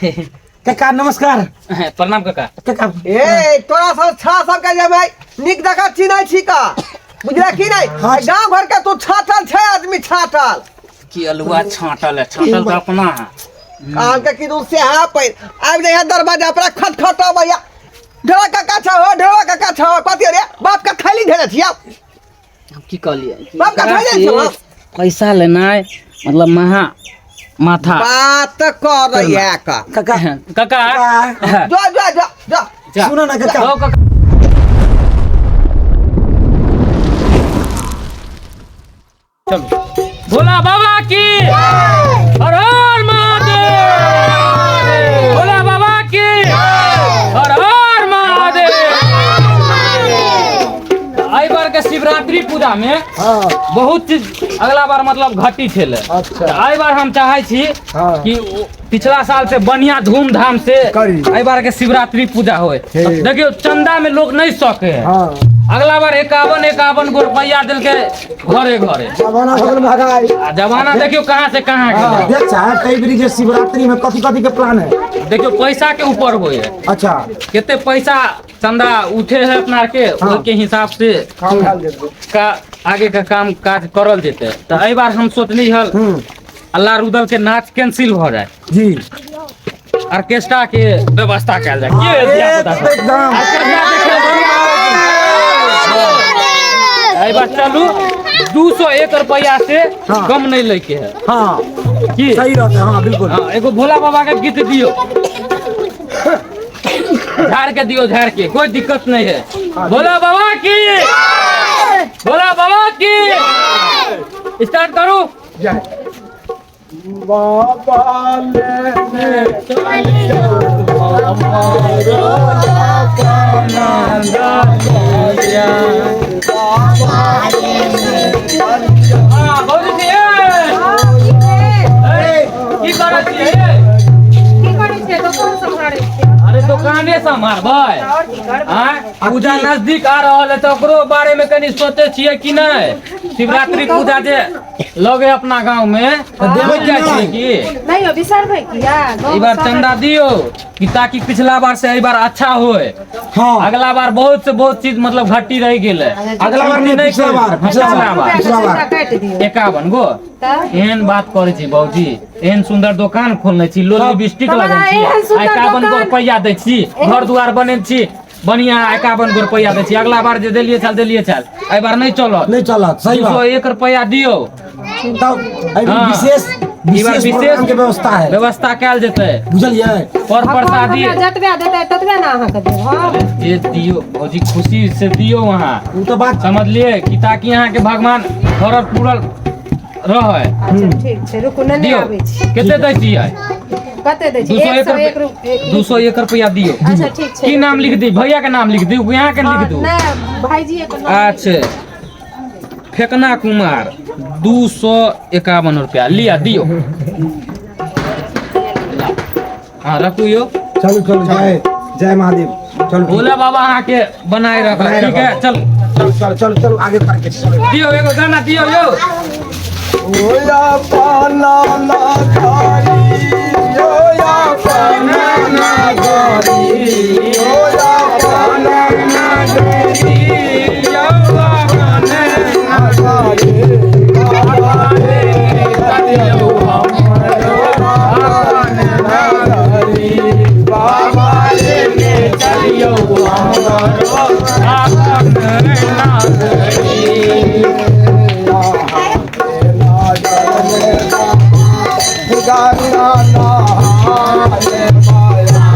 काका नमस्कार। प्रणाम काका। काका ए तोरा सब छा सब के जे भाई नीक जकाँ चिन्है छी का बुझला की नहीं? हाँ। गाँव घर के तू छाटल छै आदमी छाटल। की अलुआ छाटल है, छाटल तऽ अपना है। आम के की से हाँ पैर आबि जाइए दरवाजा पर खट खट भैया ढेरा काका छौ हो, ढेरा काका छौ, कथी रे बाप के थैली धेने छियै। हम की कहलियै? बाप के थैली छौ। पैसा लेनाइ मतलब महा माथा बात करैया का। काका काका जो जो जो जो जा। सुनो ना काका। हो काका। चलो भोला बाबा की हर हर महादेव, भोला बाबा की हर हर महादेव। एहि बार के शिवरात्रि पूजा में बहुत चीज अगला बार मतलब घटी छलै। अच्छा। तऽ एहि बार हम चाहै छी हाँ। कि ओ पिछला साल से बढ़िया धूमधाम से करी। एहि बार के शिवरात्रि पूजा होय। हे। देखियौ चंदा में लोग नहीं सके है। हाँ। अगला बार 51 51 गो रुपया देलकै घरे घरे। जमाना हो गेल महगाई। आ जमाना देखियौ कहाँ से कहाँ गेलै। देख चाहे कई बेरी जे शिवरात्रि में कथी कथी के प्लान है। देखियौ पैसा के ऊपर होय है। अच्छा। कते पैसा चंदा उठे है अपना के हाँ। ओहि के हिसाब से काम भेल जेतै। का आगे का काम काज करल जेतै। तऽ एहि बार हम सोचली हल अल्लाह रुदल के नाच कैंसिल भऽ जाए जी। ऑर्केस्ट्रा के व्यवस्था कयल जाए। के धिया पुता सब? एकदम। ऑर्केस्ट्रा देखै एहि बार चलू 201 रुपया से हाँ। कम नहीं लैके है। हाँ। की? सही रहते, हाँ बिल्कुल। हाँ, एगो भोला बाबा के गीत दियो, झाड़ के दियो, झाड़ के, कोई दिक्कत नहीं है। भोला बाबा की, भोला बाबा की। स्टार्ट करू। जय बाबा लेने चलियो हमारो हाँ, भौजी जी, ए, ए, की करै छी, ए? की करै छियै? दोकान सम्हारै छियै। अरे दोकाने सम्हारबै? आओर की करबै? आँय, पूजा नजदीक आ रहल है तऽ ओकरो बारे में कनि सोचै छियै कि नहि? शिवरात्रि पूजा जे लगे अपना गाँव में तऽ देबै बुझि जाइ छियै की? नहि यौ, बिसरबै किया? ई बार चंदा दियौ कि ताकि पिछला बार से एहि बार अच्छा होय। हाँ। अगला बार बहुत से बहुत चीज मतलब घटी रहि गेलै। अगला बार नहि, पिछला बार, पिछला बार, पिछला बार। काटि दियौ। 51 गो। तऽ? एहन बात करै छी भौजी, एहन सुंदर दोकान खोलने छी, लोल लिपस्टिक तऽ लगेने हमरा छी, एहन सुंदर 51 गो दोकान- रुपैआ दै छी, घर दुआर बनेने छी बढ़िया, 51 गो रुपैआ दै छी। अगला बार जे देलियै छल देलियै छल, एहि बार नहि चलत। नहि चलत, सही बात। 201 रुपैआ दियौ। तब एहि बेर हाँ। विशेष ई बार विशेष विशेष प्रोग्राम के व्यवस्था है, व्यवस्था कयल जेतै। बुझलियै? पर भगवान प्रसादी हमरा जतबे देतै ततबे ने अहाँके देब। हाँ। जे दियौ भौजी, खुशी से दियौ अहाँ। ओ तऽ बात समझलियै कि ताकि अहाँके भगवान भरल पूरल रहै। अच्छा ठीक छै, रुकू नेने दियौ। आबै छी। कते दै छियै? कते दै दू छी? सौ एक एक सौ एक रुपया। रुपया। 201 रुपया दियौ। अच्छा ठीक छै। की नाम लिख दी? भैया के नाम लिख दी, यहाँ के लिख दू? नहि, भाईजी के नाम। अच्छा, फेकना कुमार 251 रुपया लिया दियौ। हाँ रखू यौ। चलू चलू, जय जय महादेव। चलू भोला बाबा अहाँके बनाए रखत, बनाए ठीक है? रखत। चलू चलू चलू चलू चलू आगे बढ़के चलू। दियौ एगो गाना दियौ यौ। ओया पाना नागारी, ओया पाना नागारी, ओया पाना नागारी, ओया पाना नागारी, बाबा रे चलियो हमरो अपन नागारी, बाबा रे चलियो हमरो अपन नागरी। गंगा नहाने माया।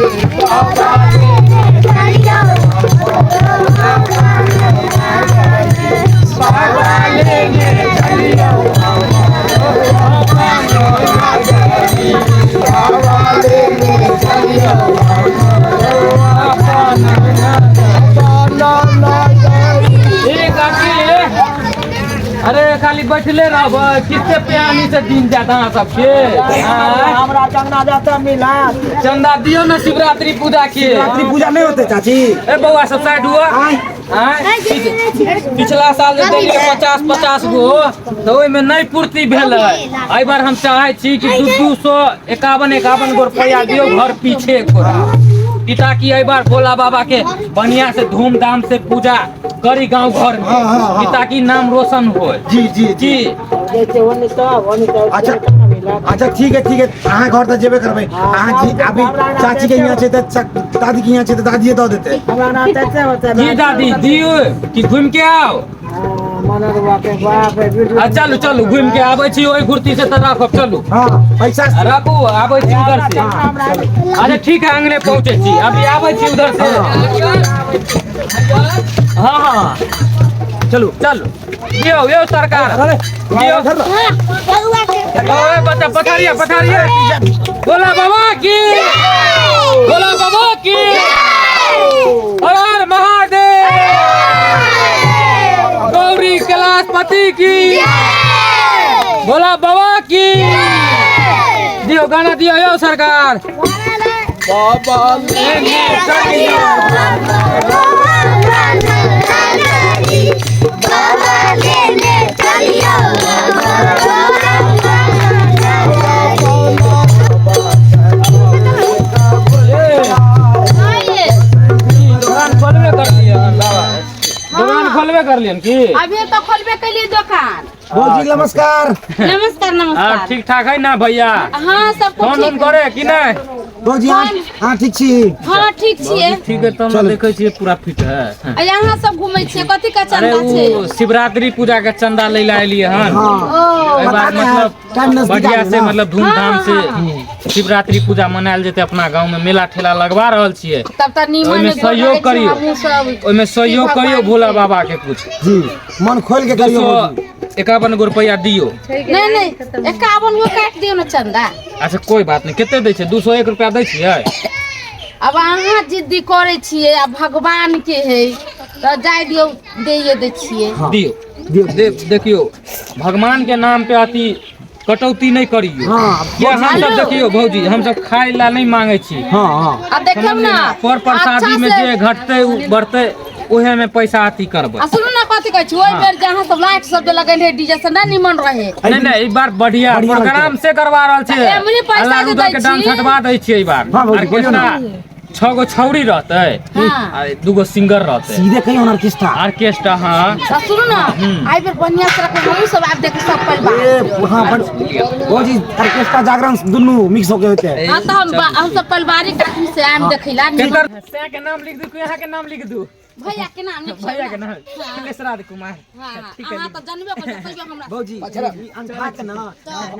एक आकी अरे खाली बैठले रहबै किते प्यानी से दिन जात अहाँ सबके आँय? हमरा चंदा जाता मिला चंदा दियो ना शिवरात्रि पूजा के शिवरात्रि पूजा नहीं होते चाची ए बौआ सब साइड हुआ आय आँय? पिछला साल जे देलियै 50-50 गो तऽ ओहिमे नहि पूर्ति भेलै। एहि बार हम चाहै छी कि 2 251 51 गो रुपया दियौ घर पीछे गोरा, ताकि एहि बार भोला बाबा के बढ़िया से धूमधाम से पूजा करी गांव घर में, हाँ, हाँ, हाँ। कि ताकि नाम रोशन हो। जी जी जी। अच्छा अच्छा, ठीक है ठीक है, अहाँ घर तऽ जेबे करबै अहाँ जी। अभी चाची के यहाँ छै तऽ दादी के यहाँ छै तऽ दादीए दऽ देतै। जी दादी, दियौ कि घूम के आओ? आ चलू चलू, घूम के आबै छी ओहि घुर्ती से तऽ राखब, चलू। हाँ, पैसा राखू, आबै छी उधर से। अच्छा ठीक है, अंगने पहुँचे छी, अभी आबै छी उधर से। हाँ हाँ। चलू। चलू, दियौ यौ सरकार। अरे दियौ। ओए बच्चा, पथारिया पथारिया। भोला बाबा की, भोला बाबा की, हर हर महादेव, गौरी कैलाशपति की, भोला बाबा की। दियो गाना दियो यौ सरकार। बाबा लेने चलियो। बाबा लेने चलियो। दुकान खोलबे कर लियै हन बाबा, दुकान खोलबे कर लियन की? अभी तो खोलबे कैलिए दुकान। भौजी नमस्कार। नमस्कार। हाँ। नमस्कार। ठीक ठाक है ना भैया? हाँ, सब कुछ फोन उन ठीक। करे कि नहीं? भौजी, हाँ हाँ, ठीक छी। हाँ, ठीक छियै। ठीक है तब चलू। देखै छियै पूरा फिट है। आ यहाँ सब घूमै छियै, कथी के अरे चंदा छै? ओ शिवरात्रि पूजा के चंदा लै ला एलियै हन। हाँ। ओ एहि बार पता नहीं है, मतलब टाइम नजदीक बढ़िया आ गेल से ना। मतलब धूमधाम से शिवरात्रि पूजा मनायल जेतै। अपना गांव में मेला ठेला लगवा रहल छियै। तब तऽ नीमन। ओहिमे सहयोग करियौ। हमहूँ सब ओहिमे सहयोग करियौ भोला बाबा के कुछ। जी, मन खोल के दू करियौ सौ भौजी। 51 गो रुपया दियौ। नहि नहि, 51 गो काटि दियौ ने चंदा। अच्छा, कोई बात नहीं। कते दै छै? 201 रुपया दै छियै? आब अहाँ जिद्दी करै छियै आ भगवान के है तऽ जाय दियौ, दैये दै छियै। दियौ। दियौ। देखियौ, भगवान के नाम पे अथी कटौती नहीं करियौ। हाँ। किया हम सब देखियौ भौजी, हम सब खाय ला नहीं मांगे छी। हाँ हाँ। आ देखियौ ने। पर प्रसादी में अच्छा से जे घटतै उ बढ़तै, ओहे में पैसा अथी करबै। आ सुनू ने, कथी कहै छी, ओहि बेर जे अहाँ सब लाइट सब जे लगेने रहे, डीजे से नहि निमन रहे। नहीं नहीं, ई बार बढ़िया बढ़िया। प्रोग्राम से करवा रहल छै। एमरी पैसा अल्लाह जे रुदल दै के डांस छी। हटवा दै छियै ई बार। हाँ भौजी, बोलियौ ना। ऑर्केस्ट्रा छह गो छौड़ी रहतै आ दूगो सिंगर रहतै। सीधे कहियो ऑर्केस्ट्रा। ऑर्केस्ट्रा, हाँ। आ सुनू ने, एहि बेर बढ़िया से रखबै, हमहूँ सब आबि देख सब परिवार। ए हाँ, भौजी, ऑर्केस्ट्रा जागरण दुनू मिक्स होके होते हैं। हाँ, तऽ हम सब पारिवारिक आदमी से आबि देखैला। केकर से के नाम लिख दू कि यहाँ के नाम लिख दू? भैया के नाम लिख। भैया के नाम खिलेश कुमार। हाँ, अहाँ तऽ जानबे करै छी, तैयो हमरा भौजी, ई अनठा के ना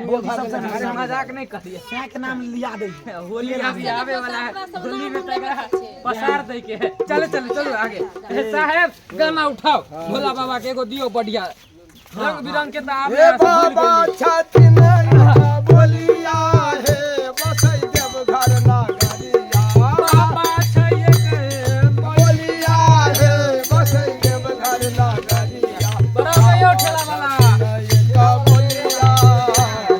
भौजी सबसे अरे मजाक नहीं करिए। सै के नाम लिया दे। होली अभी आवे वाला है, होली में तगड़ा पसार दे के है। चलो चलो चलो आगे। ए, साहेब, गाना उठाओ, भोला बाबा के एगो दियो बढ़िया रंग बिरंग के। तो आप हे बाबा छथिन बोलिया हे बसै देव घर नगरिया। बाबा छै एक बोलिया हे बसै देव घर नगरिया। बराबर यो ठेला वाला। बोलिया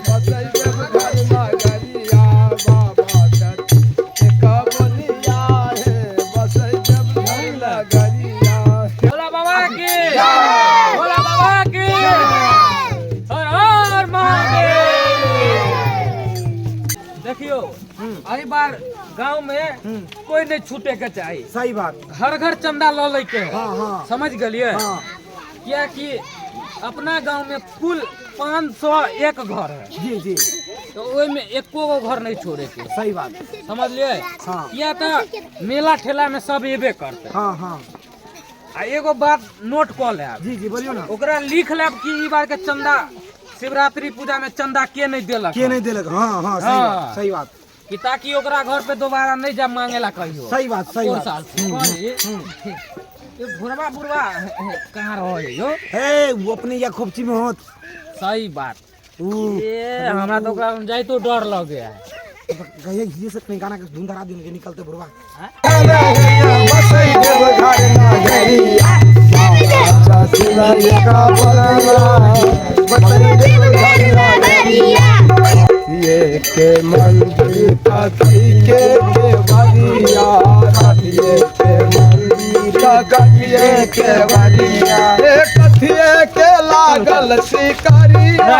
बसै देव घर नगरिया, बाबा छथिन एक बोलिया हे बसै देव घर नगरिया। भोला बाबा की, भोला बाबा की, हर हर महादेव। देखियो, एहि बार गांव में कोई नहीं छूटे के चाहिए। सही बात। घर घर चंदा ल ले के है। हाँ हाँ। समझ गेलिए? हाँ। कियाकि अपना गांव में कुल 501 घर है। जी जी। तो ओहिमे एको गो घर नहीं छोड़े के। सही बात। समझलिए? हाँ। किया तऽ मेला ठेला में सब एबे करते। हाँ हाँ। आ एगो बात नोट कऽ लेब। जी जी, बोलियो ना। ओकरा लिख लेब कि ई बार के चंदा, शिवरात्रि पूजा में चंदा के नहीं देलक। के नहीं देलक, हाँ हाँ, सही हाँ। बात, सही बात। कि ताकि ओकरा घर पे दोबारा नहीं जा मांगे ला कहियो। सही बात, सही कोन बात। साल से कहली, ये भुरवा बुरवा कहाँ रहे यो? ए वो अपने या खोपची में होत। सही बात। ऊ ए हमरा तो ओकरा जाय तो डर लगे है। कहिए ये सब नहीं गाना के धुन धरा दिन के निकलते बुढ़वा। बसई देव घर नगरिया, चाची का बोलवा, बसई देव घर नगरिया। ये के मंदिर कथी के बलिया, कथिए के मंदिर कथिए के बलिया, ए कथिए के लागल शिकारिया,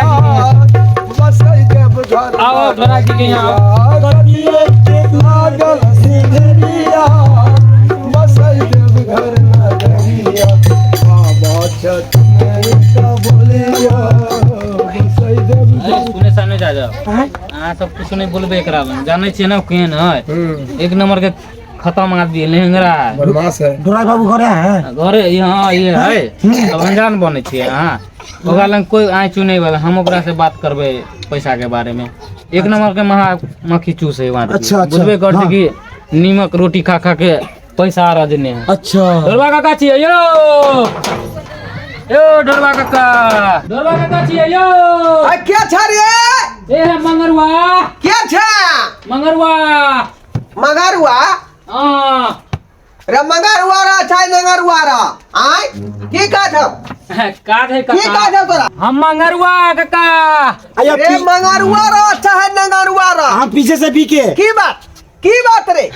बसई देव घर। आओ धोरा जी के यहाँ आओ। कथिए के लागल शिकारिया, बसई देव घर नगरिया, बाबा छठ का बोलिया, बसई देव अरे सुने सामने जा जाओ। अहाँ सब कुछ नहीं बोलबे एकरा लग, जानै छियै ना केहन है, एक नंबर के खत्म आदमी है, लेंगरा है। बदमाश है। डोरा बाबू घरे है। घरे यहाँ ये है तब अनजान बनै छियै अहाँ, ओकरा लग कोई आइ चुनै वाला, हम ओकरा से बात करबै पैसा के बारे में। एक नंबर के महा मक्खी चूस है वहाँ। अच्छा, अच्छा। बुझबे कर छै कि नीमक रोटी खा खा के पैसा रजने है। अच्छा। ढोलवा काका छियै यो, यो ढोलवा काका, ढोलवा काका छियै यो। आ के छ रे? ए है मंगरुआ। के छ? मंगरुआ। मंगरुआ? हाँ। रे मंगरुआ रा छै नंगरुआ रा? आय की काज हौ? काज है की काका। काज हौ तोरा? हम मंगरुआ काका। आया रे मंगरुआ रा छै नंगरुआ रा? हम पीछे से पी के। की बात, की बात रे?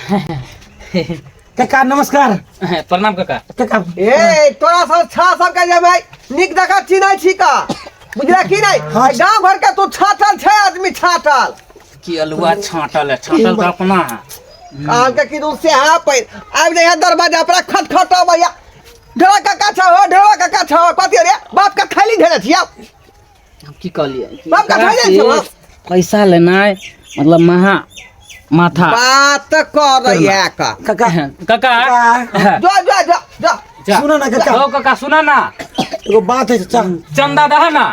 काका नमस्कार। प्रणाम काका। काका ए तोरा सब छा सब के जमाई निक दखा चिनै छी का, बुझला की नहीं? हाँ। गांव घर के तू छाटल छै आदमी, छाटल की अलुआ छाटल है, छाटल तो अपना है। कान के किदू से हा पैर आबि जाइए दरवाजा पर खटखट भैया, ढेरा काका छौ हो, ढेरा काका छौ, कथी रे बाप के थैली धेने छियै। हम की कहलियै बाप के थैली छौ। पैसा लेनाइ मतलब महा माथा बात कर रही का काका। काका जो जो जो जो जा। सुनो ना काका। ओ काका सुना ना, एगो बात है चाचा। चंदा दह ना।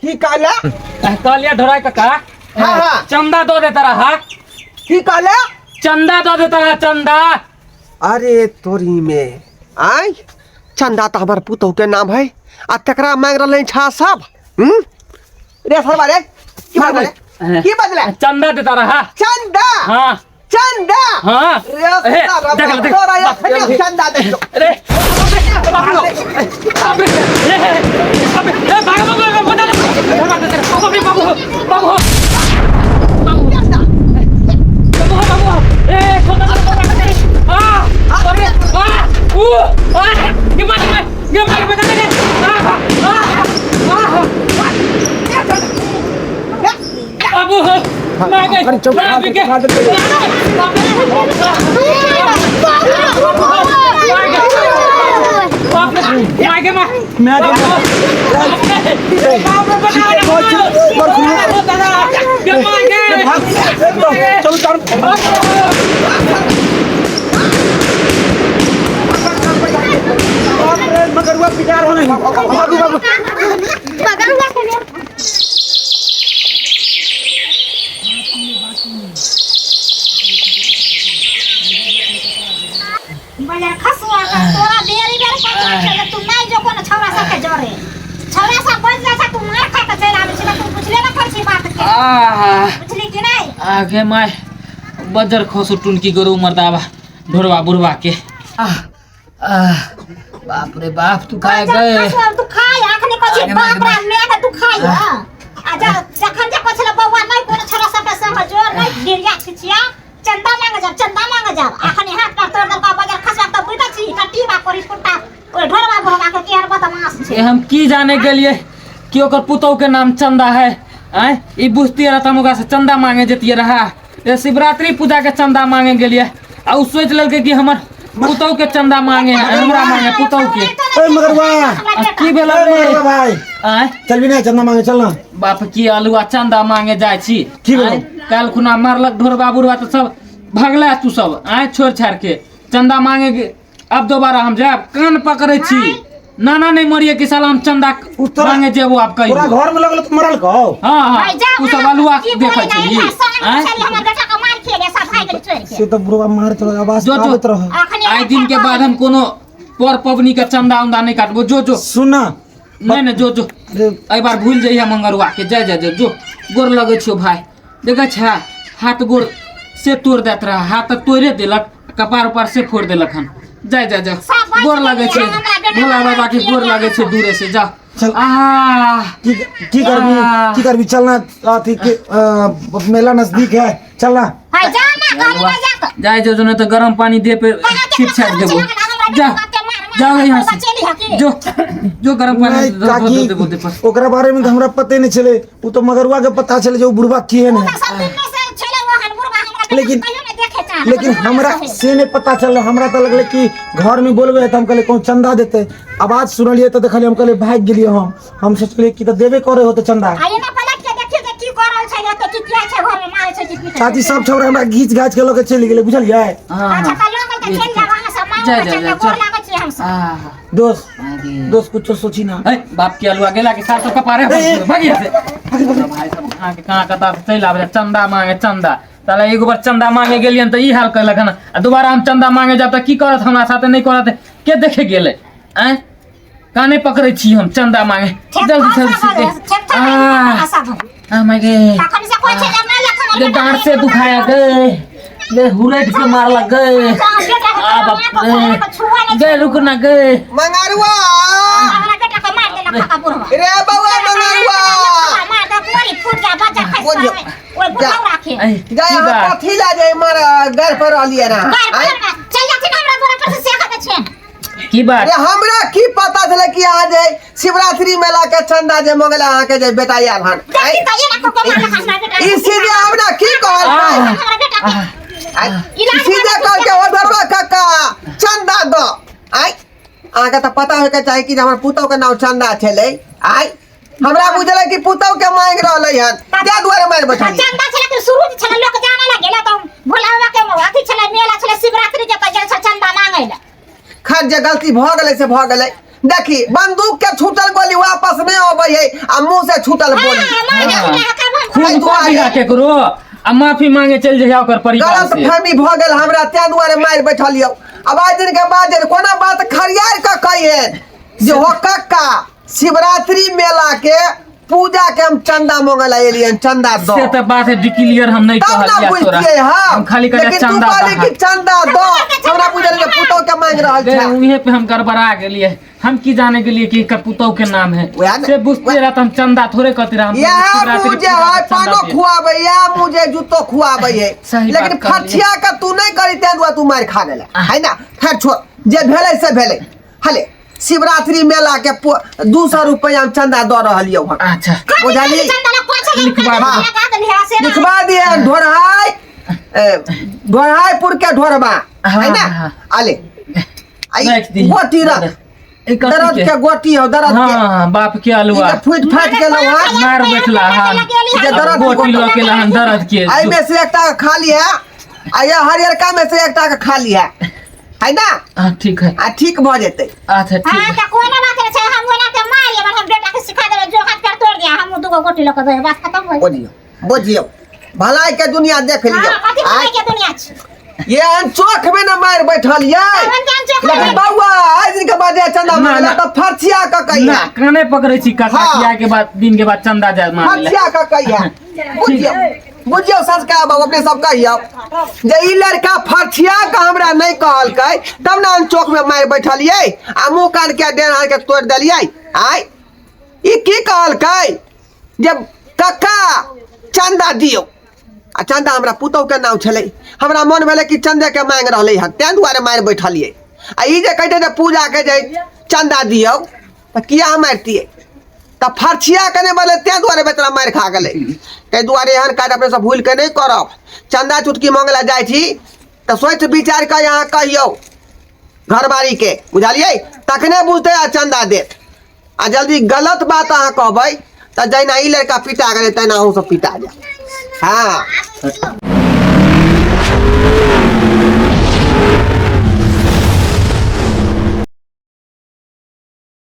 की कहला? कहलियै ढोरा काका। हाँ, हाँ। चंदा दो देता रहा। की कहला? चंदा दो देता रहा, चंदा। अरे तोरी में आय चंदा तो हमार पुतोह के नाम है आ तकरा मांग रहले छा सब। रे सरवा रे की बजले? की बजले? चंदा देता रहा। चंदा? हाँ। चंदा? हाँ। रे ए, सरवा, देख ले, देख। तोरा ये बाप रे। चंदा दे दो। रे, बाप रे, बाप रे, रे, बाप रे, ए, भागो, भागो, भागो, बचा ले। बाप रे, बाबू, बाबू, बाबू, बाबू, बाबू, ए, छोड़ दे, छोड़ दे, आ, बाप रे, आ, ऊ, आ, ये मार, ये मार, ये मार, बचा ले, आ, आ, आ, बाबू, मार गए, मार गए, बाप रे, मार गए, मार। मैं चलो चल। मगरुआ पिटार होने। बाबू बाबू बजार खसुआ का तोरा बेरी बेरी पता चले तू नहीं जो कोनो छौरा सब के जरे छौरा सब बच जा तू मार खा के चल आबै छै, तू पुछले ना कर छी बात के, बुझली कि नहीं? आगे my बजर खसु टुनकी गरु मर्दाबा ढोरवा बुढ़वा के। आह, आह, बाप रे बाप तू खाए गए। खसुआ तू खाय आखने कछि बाप रे मैं के तू खाय। आ जा जखन जे कछि बौआ नहीं कोनो छौरा सब के संग जो नहीं गिरिया छिछिया चंदा मांगे जाब, चंदा मांगे जाब आखने हाथ पर तोड़ दलका बजार खसुआ त बुझै छी कट्टी बा करी कुत्ता ओइ ढोरवा बुढ़वा के केहन बदमाश छै। ए हम की जाने के लिए कि ओकर पुतोह के नाम चंदा है। आय ई बुझतिए रहा त हम ओकरा से चंदा मांगे जतिए रहा। ए शिवरात्रि पूजा के चंदा मांगे गेलिए आ उ सोच लेलकै कि हमर पुतोह के चंदा मांगे है, हमरा मांगे पुतोह के। ए मगरुआ, आ की भेल ए रे? मगरुआ भाई। आय चल भी नहीं चंदा मांगे चल ना। बाप की अलुआ चंदा मांगे जाय छी। की भेलौ? आँय, काल्हि खुना मारलक ढोरबा बुढ़बा तऽ सब भगला तू सब आँय छोड़ छाड़ के चंदा मांगे के। अब दोबारा हम जायब कान पकड़ै छी। ना ना नहीं मरिए कि साला हम चंदा उ तोरा- मांगे जेबो आप कहियो तोरा घर में लगल तो मरल कहो हाँ हाँ भाई जा तू सब अलुआ की देखै बोले ना, छली एकरा संग आँय? छली, हमर बेटा के मार खेले सब भाग गेल चोर के से तो बुढ़वा मार तोरा आवाज जो जो आबैत रहे अखने आइ दिन के बाद हम कोनो पर पबनी के चंदा उंदा नहीं काटबो जो जो सुन ना नहीं नहीं जो जो अरे एहि बार भूल जइहे मंगरुआ के जय जय जय जो गोर लगै छियौ भाई देखै छै हाथ गोर से तोड़ दैत रहे हाथ तऽ तोड़े देलक कपार उपार से फोड़ देलक हन जय जय जय सब बात गोर लगै छै हमरा बेटा भोला बाबा के गोर लगै छै दूरे से जा चल। आ की की करबी की करबी चलना अथी के मेला नजदीक है चलना हाय जा ना गाड़ी में जा के जाय जो जो नहीं तो गरम पानी दे पे छिप छाप देबो जा जाओ यहाँ से जो जो गरम पानी नहीं दे दे काकी देबो दे पर ओकरा बारे में तो हमरा पते नहीं छले उ तो मगरुआ के पता छले जे उ बुढ़वा केहन है लेकिन- लेकिन हमरा से नहीं पता चलल हमरा तो लगले कि घर में बोलबे तो हम कहले कौन चंदा देते आवाज सुनलिए तो देखलिए हम कहले भाग गेलिए हम सोचलिए कि तो देबे करे होते चंदा चाची सब छोरा हमरा घीच घाच के लऽ के चलि गेलै बुझलियै हाँ हाँ जा जा जा चल आ दोस्त दोस्त कुछो सोची ना ए बाप के अलुआ गेला के साथ सब कपारे भागी से भाई सब कहाँ के कहाँ कता से चलि आबै चंदा मांगे चंदा साला एगो बार चंदा मांगे गेलियन तऽ ई हाल कैलक हन आ दोबारा हम चंदा मांगे जाब तऽ की करत हमरा साथे नहि करत के देखे गेलै आँय काने पकड़ै छी हम चंदा मांगे जल्दी जल्दी से आ आ माय गे गे डांट से दुखाया गे गे हुरैट के मारलक गे आ बाप रे गे रुक ना गे मंगरुआ रे बउआ मंगरुआ ऐ, जाय की अहाँ बात? कथी ला जाय मार घर पर रहलियै ना आँय? की बात अरे हमरा की पता छलै कि अहाँ जे शिवरात्रि मेला के चंदा जे मंगला अहाँ के जे बेटा आयल हन आँय? ई सीधे हमरा की कहल आँय? ई सीधे कहल के ओ धरवा काका चंदा दो आँय अहाँके तऽ पता होइके चाही कि जे हमर पुतहु के नाम चंदा छलै आँय हमरा बुझलै कि पुतहु के मांगि रहलै हन ताहि दुआरे मारि बैठलियै चंदा छलै कि सूरज छलै लोक जाने ला गेला तऽ भोला बाबा के अथी छलै मेला छलै शिवरात्रि के तऽ गेल छल चंदा मांगै ला खैर जे गलती भऽ गेलै से भऽ गेलै देखी बंदूक के छूटल गोली वापस नहि अबै है आ मुंह से छूटल बोली खून कऽ दिहा केकरो आ माफी मांगे चलि जइहा ओकर परिवार गलत से फहमी भऽ गेल हमरा ताहि दुआरे मारि बैठल यौ आब आइ दिन के बाद जे कोना बात खरियार कऽ कहिए जे हो कक्का शिवरात्रि मेला के पूजा के हम चंदा मांगे ला एलियन चंदा दो से तऽ बात है डिक्लियर हम नहीं तब ना कहलियै तोरा बुझतियै हम हम खाली कहलियै लेकिन तू चंदा कहली दहा। कि चंदा दो हमरा बुझल के पुतोह के मांग रहल गे, छै उहे पे हम गड़बड़ा गेलियै हम की जाने गेलियै कि एकर पुतोह के नाम है वएह ने- से बुझते रह हम चंदा थोड़े कहते रह हम इएह शिवरात्रि मुँह जे पूजा है के चंदा पानो दियै। खुआबै इएह मुँह जे जूतो खुआबै है सही बात लेकिन कहलियै। फथिया के तू नहीं करी तें दुआरे तू मारि खा गेला है ना खैर छोड़ जे भेलै से भेलै हले शिवरात्रि मेला के 200 रुपया हम चंदा दऽ रहल यौ हम अच्छा बुझलियै लिखवा हाँ। लिखवा दिए ढोरहाय ढोरहायपुर के ढोरबा है ना हाँ। अले आई राखि दी गोटी रख ई कथी दर्द के? के गोटी हो दर्द के हाँ बाप के ई अलुआ जे फूट फाट गेलौ हन मार बैठला हन जे दर्द के गोटी लऽ के हन दर्द के एहि में से एकटा के खाली है आ ये हरियरका में से एकटा के खाली है है ना हाँ ठीक है आ ठीक भऽ जेतै अच्छा ठीक हाँ है तो कोनो बात नहीं छै हम ओना के मारिए पर हम बेटा के सिखा देबै जो हाथ पैर तोड़ दिया हम दूगो गोटी लऽ के देबै बस खत्म हो बुझियौ बुझियौ भलाई के दुनिया देख लियौ हाँ कथी आँय? भलाई के दुनिया छै ये अनचोख में न मारि बैठल ये तहन के अनचोख लेकिन में? बउआ आइ दिन के बाद जे चंदा ना, मांगला ना। तऽ फरछिया के कहिया ना काने पकड़ै छी काका हाँ। किया के बाद दिन के बाद चंदा जाय मांगे ला फरछिया के कहिया बुझियौ बुझियौ संस्कार बाबू अपने सब कहियौ जे ई लड़का फरछिया के हमरा नहि कहलकै तब ने अनचोख में मारि बैठलियै आ मुँह कान के डेढ़ हाथ के तोड़ि देलियै आइ ई की कहलकै जे कक्का चंदा दियौ आ चंदा हमरा पुतोहु के नाम छलै हमरा मन भेलै कि चंदे के मांगि रहलै हन ताहि दुआरे मारि बैठलियै आ ई जे कहतै जे पूजाके जे चंदा दियौ तऽ किया हम मारितियै तऽ फरछिया के नहि बने ताहि दुआरे बेचारा मारि खा गेलै ताहि दुआरे एहन काज अपने सब भूलि के नहि करब चंदा चुटकी मांगै लए जाइ छी तऽ सोचि विचारि कऽ अहाँ कहियौ घरवारीके बुझलियै तखने बुझतै आ चंदा देत आ जल्दी गलत बात अहाँ कहबै तऽ जहिना ई लड़का पिटा गेलै तहिना अहूँ सब पिटा जायब हँ।